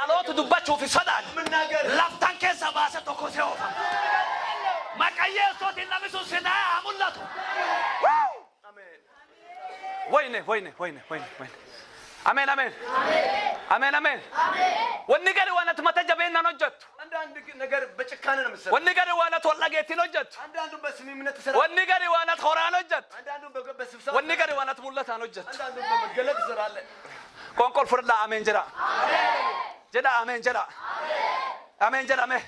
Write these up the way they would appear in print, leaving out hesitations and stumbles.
Dhaloota dubbachuuf hin sodaanne. መናገር Laftan keessa baase tokko si oofa. Maqaa Yesuutiin namni sun si ta'ee haa mul'atu. አሜን። ወይኔ ወይኔ ወይኔ ወይኔ ወይኔ። አሜን አሜን አሜን አሜን። Wanni gadi waan ati mata jabeenyaan hojjettu. አንዳንድ ነገር በጭካኔ ነው የምትሰራው። Wanni gadi waan ati wal dhageettiin hojjettu. አንዳንዱ በስምምነት ትሰራለህ። Wanni gadi waan ati horaan hojjettu. አንዳንዱ በስብሰባ Wanni gadi waan ati mul'ataan hojjettu. አንዳንዱ በመገለጥ ትሰራለህ። Qoonqol fudhadhaa ameen jedha. Jedha ameen jedha. Ameen jedha ameen.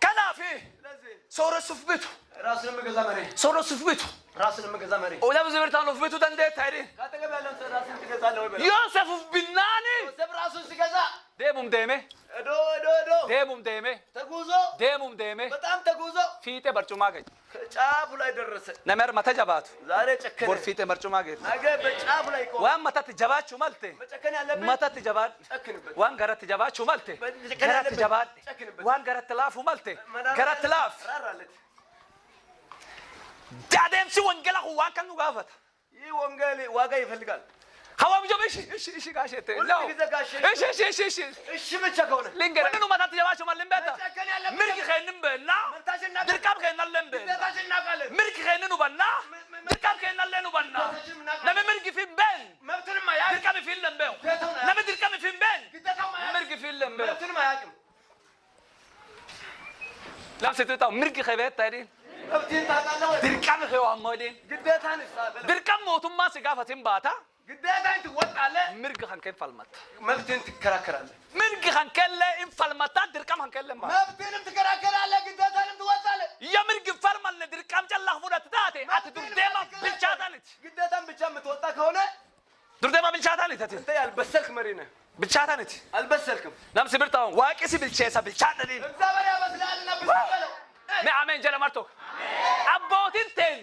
Kanaafi ስለዚህ sooressuuf bitu. ራሱን የሚገዛ መሪ Sooressuuf bitu. ራሱን የሚገዛ መሪ Odaa birbirtaan of bituu dandeetta jedhin. ከአጠገብ ያለውን ሰው ራስን ትገዛለህ ወይ በለው። Yoosef of binnaani ዮሴፍ ራሱን ሲገዛ deemum deeme ሄዶ ሄዶ ሄዶ deemum deeme ተጉዞ deemum deeme በጣም ተጉዞ fiixee barcumaa ga'e. ከጫፉ ላይ ደረሰ። Namni mata jabaatu ዛሬ ጨከነ፣ bor fiixee barcumaa geesse. ነገ በጫፉ ላይ ቆመ። Waan matatti jabaachuu malte መጨከን ያለብህ matatti jabaadhu. ጨክንበት። Waan garatti jabaachuu malte መጨከን garatti ያለብህ jabaadhu. ጨክንበት። Waan garatti laafuu malte garatti laaf. ራራለት። Adeemsi wangeelaa kun waan kan nu gaafata. ይህ ወንጌል ዋጋ ይፈልጋል። Hawaam ijoo ishi ishi ishi gaasheette. ሁል ጊዜ ጋሼ Ishi ishi ishi ishi. እሺ ብቻ ከሆነ Lingere. Wanni nu matatti jabaachuu malee hin beekta. መጨከን ያለብህ Mirgi keenya hin beekna. መብታችን እናውቃለን። Dirqama keenya illee hin beekna. ግዴታችን እናውቃለን። Mirgi keenya nu hubanna. Dirqama keenya illee nu hubanna. Namni mirgi fi hin beekne. መብትንም አያውቅም፣ Dirqama fi illee hin beeku. Namni dirqama fi hin beekne. ግዴታውም አያውቅም፣ Mirgi fi illee hin beeku. መብትንም አያውቅም። Lamsituu ta'u mirgi kee beekta jedhiin. መብትህን ታውቃለህ ወይ? Dirqama kee waammoo jedhiin. ግዴታህን በለው። Dirqama mootummaa si gaafatin baata. ግዴታህን ትወጣለህ፣ Mirga kan kee falmatta. መብትህን ትከራከራለህ። Mirgi kan keellee hin falmatta dirqama kan keellee hin baata. መብትህንም ትከራከራለህ፣ ግዴታህንም ትወጣለህ። Yoo mirgi hin falmanne dirqama callaa fudhatte taate ati durdeema bilchaataniti. ግዴታን ብቻ የምትወጣ ከሆነ Durdeema bilchaataniti ati. አንተ ያልበሰልክ መሪ ነህ። Bilchaataniti. አልበሰልክም። Namsi birtaa'uun waaqi si bilcheessa bilchaadhaniin. እግዚአብሔር ያበስልሃልና ብስል በለው። Mee ameen jedha martoo. Abbootiin teen.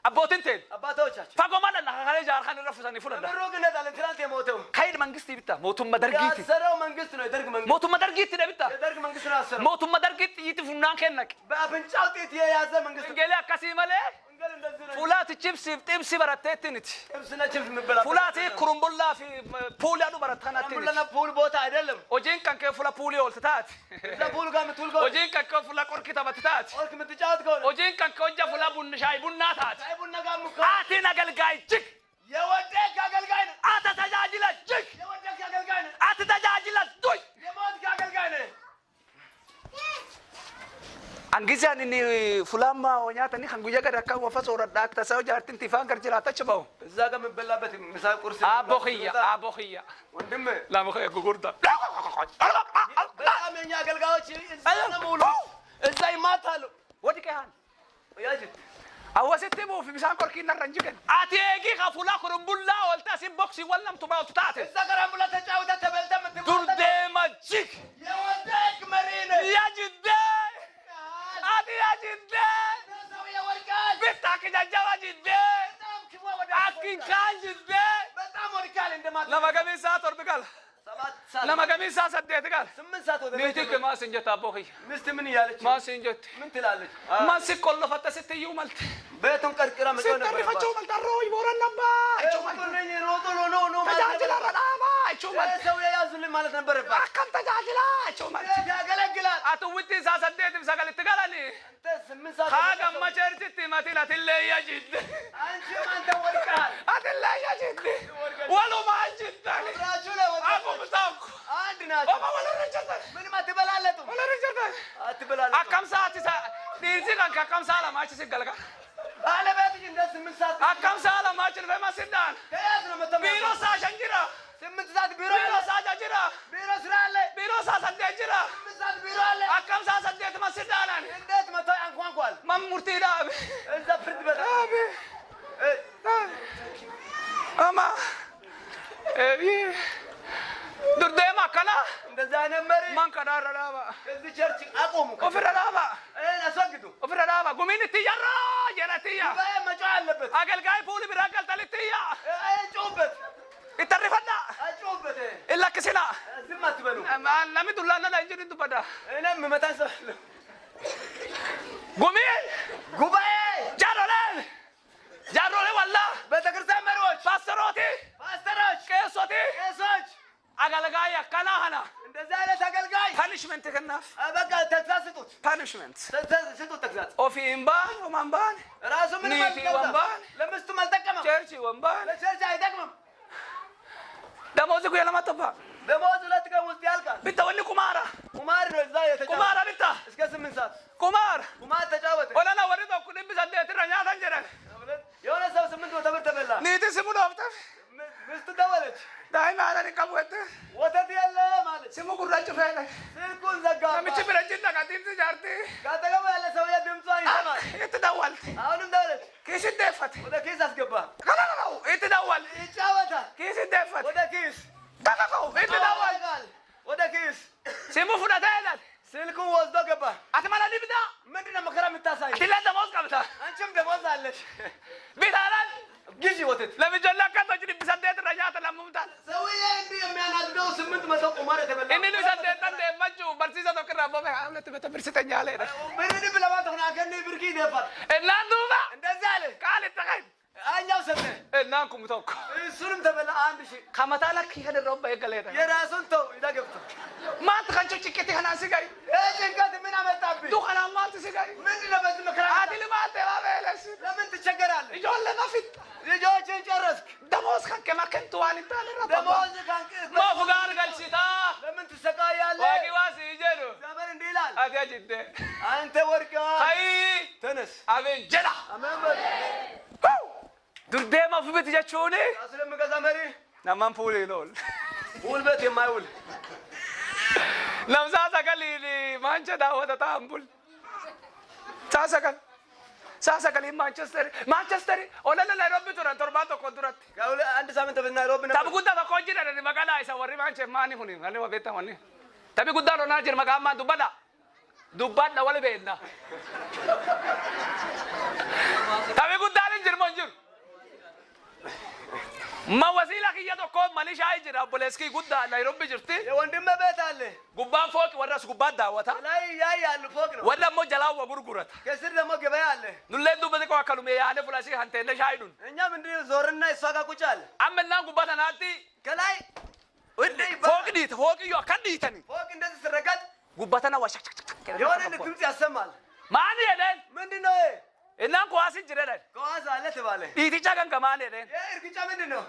Abbootiin teen. አባቶቻችን Fagoo malee kalee jaarkaan irra fusanii fudhadha. ሩቅ እንሄዳለን። ትናንት የሞተው Kayid mangistii bitta mootummaa dargiiti. ያሰረው መንግስት ነው። የደርግ መንግስት Mootummaa dargiitti dha bitta. የደርግ መንግስት ነው ያሰረው። Mootummaa dargiitti xiyyiitti funnaan kennaqe. በአፍንጫው ጥይት የያዘ መንግስት ነው። Wangeelii akkasii malee ወንጌል እንደዚህ ነው። fulaati chipsiif xibsi baratteetti miti. ጥብስና ችፕስ የሚበላበት Fulaati kurumbullaa fi puulii aduu barattanatti miti. ቡላና ፑል ቦታ አይደለም። Hojiin kan kee fula puulii oolte taate. እዛ ፑል ጋር የምትውል ከሆነ Hojiin kan kee fula qorki taphatti taate. ወርክ የምትጫወት ከሆነ Hojiin kan kee hojja fula bunni shaayii bunnaa taate. ሻይ ቡና ጋር የምትውል Ati agalgaay jig. የወደቅ አገልጋይ ነህ። Ati tajaajila jig. የወደቅ አገልጋይ ነህ። Ati tajaajila duy. የሞትክ አገልጋይ ነህ። Angisaan inni fulammaa nyaatanii kan guyyaa gadi akka wafa sooradhaa akka tasaa jaartiin tifaan gar jiraata achi bahu. እዛ ጋር የምበላበት ምሳ ቁርስ Abbo kiyya abbo kiyya ወንድም lama kiyya gugurda. በጣም የኛ አገልጋዮች እዛ ነው የሚውሉት። እዛ ይማታሉ። Wadi qe'aan. ያጅ Hawwasitti buufi bishaan qorkii narra hin jigan. Ati eegii ka fulaa kurumbullaa oolte asin boksii wal namtu baa'oltu taate. እዛ ቀራምቡላ ተጫውተህ ተበልተህ የምትማታ Dur deema jig. የወደቅ መሪ ነህ። Yaa jiddee. Ati yaa jiddee. ሰውዬ ወድቀሃል። Bitta akka jajjaba jiddee. በጣም ክፉ ወደ Akki kaan jiddee. በጣም ወድቀሃል። እንደማታ Lama gamiisaa torbi gala. 7 ሰዓት Lama gamiisaa 8 gala. 8 ሰዓት ወደ ቤት Niitiin kee maal siin jette abboo kiyya? ሚስት ምን እያለች Maal siin jette? ምን ትላለች? Maal si qollofatte sitti iyyuu malte? ቤቱን ቀርቅራ መጮህ Sitti ነበረባት። arrifachuu malte arroo booran nabbaa jechuu malte. ሩጡልኝ፣ ሩጡ፣ ኑ ኑ ማለት Tajaajila ነበረባት። irra dhaabaa jechuu malte. ሰውዬ ያዙልኝ ማለት ነበረባት። Akkam tajaajilaa jechuu malte. ቤት ያገለግላል። Ati witti isaa 8 fi 9tti galanii. አንተ 8 ሰዓት Haa gamma cheerchitti matiin atillee iyya jidde. አንቺም አንተ ወድቀሃል። Atillee iyya jidde. Walumaa jiddani. አብራችሁ ነው የወደቃችሁ። Akkuma tokko. አንድ ናችሁ። Oma walirra jirtan. ምንም አትበላለጡም፣ Walirra jirtan. አትበላለጡም። Akkam sa'aati dhiirsi kan akkam sa'a lamaa achi si galgala. ባለቤትሽ እንደ 8 ሰዓት Akkam sa'a lamaa achi dhufee masiddaan. ከየት ነው መጥቶ Biiroo የሚያውቀው? saa 5 jira. 8 ሰዓት ቢሮ አለ። Biiroo saa 6 jira. ቢሮ ስራ አለ። Biiroo saa 8 jira. 8 ሰዓት ቢሮ አለ። Akkam sa'a 8 masiddaanan. እንዴት መጥቶ ያንኳንኳል? Man murtii dhaabe. እዛ ፍርድ ቤት Dhaabe. እ፣ Ama. Durdeema akkana. እንደዛ አይነት መሪ Man kanaarra dhaaba. እዚህ church አቆሙ። Ofirra dhaaba. ይሄን አስወግዱ። Ofirra dhaaba. Gumiin itti yarraa jedhatti iyya. ጉባኤ መጮህ አለበት። Agalgaay fuuli biraa galtanitti iyya. ጩሁበት፣ Itti arrifadhaa. አጩሁበት። Hin lakkisinaa. ዝም አትበሉ። Namni dullaan na hin jiru dubbadha. እኔ የምመታኝ ሰው የለም። Gumiin ጉባኤ jaarroleen jaarrolee wallaa ቤተክርስቲያን መሪዎች፣ paasterooti ፓስተሮች፣ qeessoti ቄሶች Agalagaay akkana kana እንደዚህ አይነት አገልጋይ punishment kennaaf. በቃ ተግሳጽ ስጡት። Punishment. ስጡት ተግሳጽ። Ofii hin baane homaa hin baane. ራሱ ምንም ኒቲ አልገዛም። ወንባን። ለሚስቱም አልጠቀመም። Church hin baane. ለ church አይጠቅምም። Damoozi guyyaa lama toba. ደሞዝ 2 ቀን ውስጥ ያልቃል። Bitta wanni kumaara. ቁማር ነው እዛ የተጫወተ Kumaara bitta. እስከ 8 ሰዓት Kumaara. ቁማር ተጫወተ። Olana warri tokko 800 irra nyaatan jedhan. የሆነ ሰው 800 ብር ተበላ። Niitiin simu dhoofteef. ሚስቱ ደወለች። Daa'ima haadha hin qabu jette. ወተት የለም አለች። Simu gurraacha feene. ስልኩን ዘጋ። Namichi bira jidda qatiimti jaartii. ከአጠገቡ ያለ ሰውዬ ድምጿን ይሰማል። Itti dawwalte. አሁንም ደወለች። Kiisi deeffate. ወደ ኪስ አስገባ። Kakakau itti dawwalte. ይጫወታል። Kiisi deeffate. ወደ ኪስ Kakakau itti dawwalte. ወደ ኪስ Simu fudhatee jedhan. ስልኩን ወስዶ ገባ። Ati mana dibdaa. ምንድን ነው መከራ የምታሳይ? Atillee damoos qabda. አንቺም ደሞዝ አለሽ። Bitaadhaan ግዢ ወተት። namichoonni akka tolchi 800 irra nyaata lammumtaan. ሰውዬ እንዲህ የሚያናድደው 800 ቁማር የተበላ Inni 800 deemmachuu barsiisa tokko irraa bobe haamlatti bata birsite nyaaleedha. ብር ድብ ለማለት ሆነ አገኔ ብርኪ ይደፋል። Innaan duuba እንደዚህ አለ። qaalitti qayn. አኛው ሰጠ። Innaan kum tokko. እሱንም ተበላ 1000። Kamataa lakkii kan irra obba eeggaleedha. የራሱን ተው ይዛ ገብቶ Maaltu kan cicciti kanaan si gahi? ይህ ጭንቀት ምን አመጣብኝ? Du kanaan maaltu si gahi? ምንድን ነው በዚህ መከራ? Ati limaate waa beelessi. ለምን ትቸገራለህ? Ijoollee ma fitta. ልጆችን ጨረስክ። Damoos kan kee makkentu waan hin taane irra babba. ደሞዝ ካንቅ Moofu gaar galchitaa. ለምን ትሰቃያለህ? Waaqi waa sii jedhu. እግዚአብሔር እንዲህ ይላል፣ Ati ajitte. አንተ ወድቀሃል፣ Hayii. ተነስ። Ameen jedha. አሜን በል። Durdeema ofi biti jechuuni. ራሱን የሚገዛ መሪ Namaan fuuliin oolu. ውል ቤት የማይውል Namsaa sagaliin maancha daawwata ta'an bul. Saa sagal. Saa sagaliin Maanchester. Maanchester olala Nairobi turan torbaan tokko duratti. አንድ ሳምንት በፊት ናይሮቢ ነበር። Taphi guddaa tokko hojii dhadhani maqaa isa warri maanche maani kuni warri waa beektan wanni. Taphi guddaa lonaa jira maqaan maan dubbadha. Dubbadha wal beekna. Taphi guddaan hin jiru moo hin jiru. Ma wasiila kiyya tokko malishaa jira obboleeskii guddaa Nairobi jirti. የወንድሜ ቤት አለ። Gubbaan fooqi warra as gubbaa daawwata. ላይ ያያሉ ፎቅ ነው። Warra ammoo jalaa wa gurgurata. ከስር ደግሞ ገበያ አለ። Nulleen duuba xiqqoo akkanuma yaane fulasii hanteenne shaayii dhun. እኛም እንዲህ ዞርና እሷ ጋር ቁጭ አለ። Amma innaan gubbaa tanaatti ከላይ fooqi dhiita fooqiyyoo akkan dhiitani. ፎቅ እንደዚህ ስረገጥ Gubbaa tana waa shak shak shak የሆነ ድምፅ ያሰማል። Maani jedheen ምንድን ነው ይሄ? innaan kuwaasi jira jedhan. ከዋሳ አለ ተባለ። Dhiiticha kan maani jedheen ይሄ እርግጫ ምንድን ነው?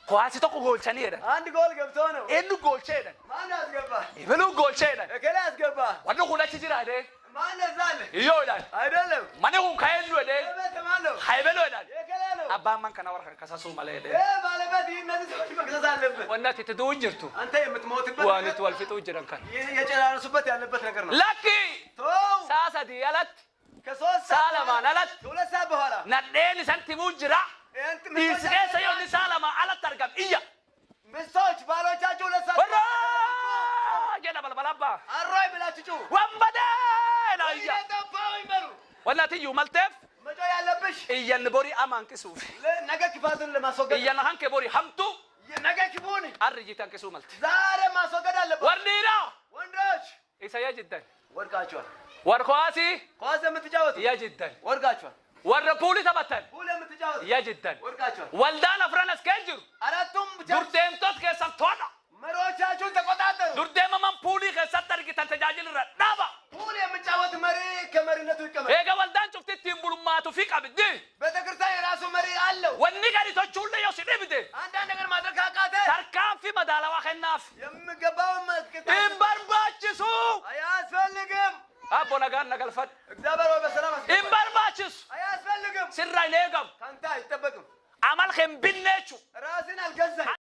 kuwaasi tokko goolchanii jedhan. አንድ ጎል ገብቶ ነው። Eenyu goolchee jedhan. ማን አስገባ? Ebaluu goolchee jedhan. እከሌ አስገባ። Warri kun achi jira jedheen. ማን እዛ አለ? Iyyoo jedhan. አይደለም። Manni kun ka eenyu jedheen. ቤት ማን ነው? Ha ebaluu jedhan. የእከሌ ነው። Abbaan man kana warra kan kasasuu malee jedheen. ይሄ ባለቤት ይህ እነዚህ ሰዎች መክሰስ አለበት። Wanni ati itti du'u jirtu አንተ የምትሞትበት waan ነገር itti wal fixuu jiran kan. ይህ የጨራረሱበት ያለበት ነገር ነው። Lakki ተው saa sadii alatti ከሶስት saa ሰዓት lamaan alatti ከሁለት ሰዓት በኋላ nadheen isan timuu jira. እንት Dhiirsi keessa yoo inni saa lama alatti argam iyya. ሚስቶች ባሎቻችሁ 2 ሰዓት Warraa jedha balbala abbaa. አሮይ ብላችሁ ጩሁ። Wambadee laa iyya. እየጠፋሁ ይበሉ። Wanni ati iyyuu malteef መጮህ ያለብሽ iyyanni borii ama hanqisuuf. ነገ ክፋቱን ለማስወገድ Iyyanna hanke borii hamtu ነገ ክፉን arri jiite hanqisuu malte. ዛሬ ማስወገድ አለበት። Warri dhiiraa ወንዶች isa yaa jiddan. ወድቃችኋል። Warri kuwaasii ኳስ የምትጫወቱ yaa jiddan. ወድቃችኋል። Warra puulii taphatan pool የምትጫወቱ yaa jiddan. ወድቃችኋል። Waldaan afran as keessa jiru አራቱም ብቻ durdeemtota keessan to'adha. መሪዎቻችሁን ተቆጣጠሩ። Durdeema man puulii keessatti argitan tajaajila irra dhaaba. pool የሚጫወት መሪ ከመሪነቱ ይቀመጥ። Eega waldaan cufti ittiin bulmaatu fi qabdi. ቤተክርስቲያን የራሱ መሪ አለው። Wanni gadi tochuullee yoo si dhibde አንዳንድ ነገር ማድረግ ካቃተ tarkaanfii madaalawaa kennaaf. የሚገባውን Hin barbaachisu. አያስፈልግም። Abbo nagaan na galfadhu. እግዚአብሔር ሆይ በሰላም Hin አስገባን። barbaachisu. አያስፈልግም። Sirraa hin eegamu. ካንተ አይጠበቅም። Amal hin binne jechuudha. ራስን አልገዛህም።